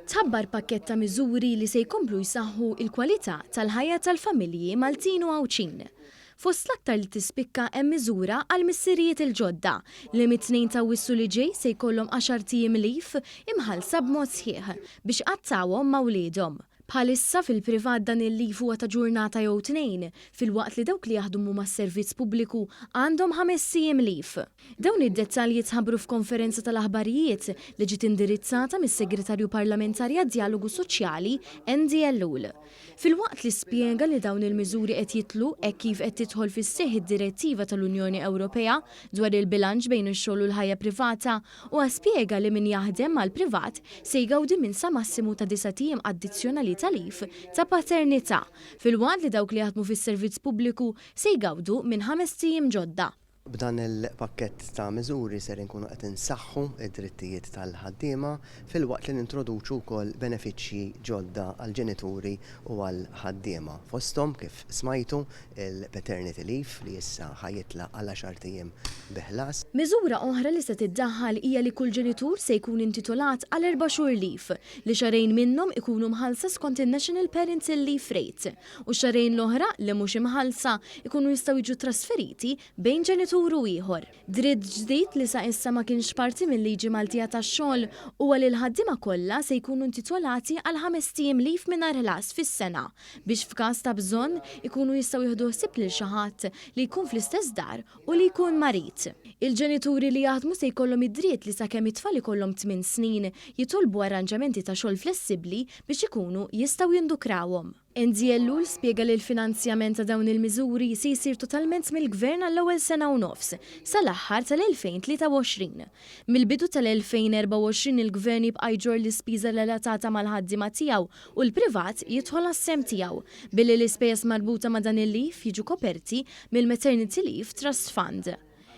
Tħabbar pakkett ta' miżuri li se jkomplu jsaħħu l-kwalità tal-ħajja tal-familji Maltin u Għawdxin. Fost l-aktar li tispikka hemm miżura għall-missirijiet il-ġodda li mit-Tnejn t'Awwissu li ġej se jkollhom għaxart ijiem leave imħallsa b'mod sħiħ biex iqattgħuhom ma' wliedhom. Bħalissa fil-privat dan il-leave huwa ta' ġurnata jew tnejn, filwaqt li dawk li jaħdmu mas-servizz pubbliku għandhom ħamest ijiem leave. Dawn id-dettalji tħabbru f'konferenza tal-aħbarijiet li ġiet indirizzata mis-Segretarju Parlamentari għad-Djalogu Soċjali Andy Ellul. Filwaqt li spjega li dawn il-miżuri qed jidħlu hekk kif qed tidħol fis-seħħ id-Direttiva tal-Unjoni Ewropea dwar il-bilanċ bejn ix-xogħol u l-ħajja privata, Huwa spjega li min jaħdem mal-privat se jgawdi minn sa massimu ta' disat ijiem addizzjonali ta' leave ta' paternità, filwaqt li dawk li jaħdmu fis-servizz pubbliku se jgawdu minn ħamest ijiem ġodda. B'dan il-pakkett ta' miżuri ser inkunu qed insaħħu d-drittijiet tal-ħaddiema filwaqt li nintroduċu wkoll benefiċċji ġodda għall-ġenituri u għall-ħaddiema. Fosthom, kif smajtu, il-paternity leave li issa ħa jitla' għal għaxart ijiem bi ħlas. Miżura oħra li se tiddaħħal hija li kull ġenitur se jkun intitolat għal erba' xhur leave, li xahrejn minnhom ikunu mħallsa skont in-National Parental Leave Rate u x-xahrejn l-oħra li mhux imħallsa jkunu jistgħu jiġu trasferiti bejn ġenitur u ieħor. Dritt ġdid li sa issa ma kienx parti mil-liġi Maltija tax-xogħol huwa li l-ħaddiema kollha se jkunu intitolati għal ħamest ijiem leave mingħajr ħlas fis-sena biex f'każ ta' bżonn ikunu jistgħu jieħdu ħsieb lil xi ħadd li jkun fl-istess dar u li jkun marid. Il-ġenituri li jaħdmu se jkollhom id-dritt li sakemm it-tfal ikollhom tmien snin jitolbu arranġamenti ta' xogħol flessibbli biex ikunu jistgħu jindukrawhom. Enzi Ellul spjega li l-finanzjament ta' dawn il-miżuri se jsir totalment mill-Gvern għall-ewwel sena u nofs, sal-aħħar tal-2023. Mill-bidu tal-2024 il-Gvern jibqa' jġorr l-ispiża relatata mal-ħaddiema tiegħu u l-privat jidħol għas-sehem tiegħu, billi l-ispejjeż marbuta ma' dan il-leave jiġu koperti mill-Maternity Leave Trust Fund.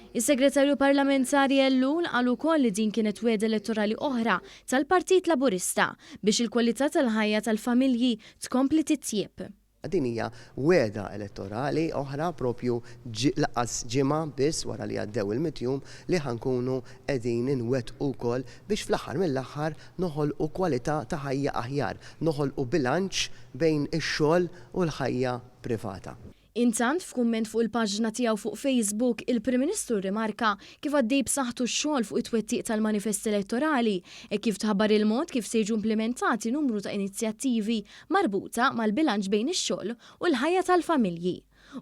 Is-Segretarju Parlamentari Ellul qal ukoll li din kienet wegħda elettorali oħra tal-Partit Laburista biex il-kwalità tal-ħajja tal-familji tkompli titjieb. Din hija wegħda elettorali oħra propju lanqas ġimgħa biss wara li għaddew il-mitt jum li ħa nkunu qegħdin inwettqu wkoll biex fl-aħħar mill-aħħar noħolqu kwalità ta' ħajja aħjar, noħolqu bilanċ bejn ix-xogħol u l-ħajja privata. Intant, f'kumment fuq il-paġna tiegħu fuq Facebook, il-Prim Ministru rrimarka kif għaddej b'saħħtu x-xogħol fuq it-twettiq tal-manifest elettorali hekk kif tħabbar il-mod kif se jiġu implimentati numru ta' inizjattivi marbuta mal-bilanċ bejn ix-xogħol u l-ħajja tal-familji.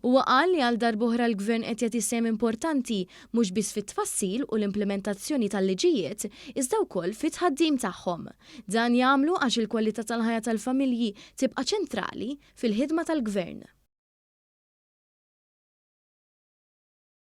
Huwa qal li għal darb'oħra l-Gvern qed jagħti sehem importanti mhux biss fit-tfassil u l-implimentazzjoni tal-liġijiet iżda wkoll fit-tħaddim tagħhom. Dan jagħmlu għax il-kwalità tal-ħajja tal-familji tibqa' ċentrali fil-ħidma tal-Gvern.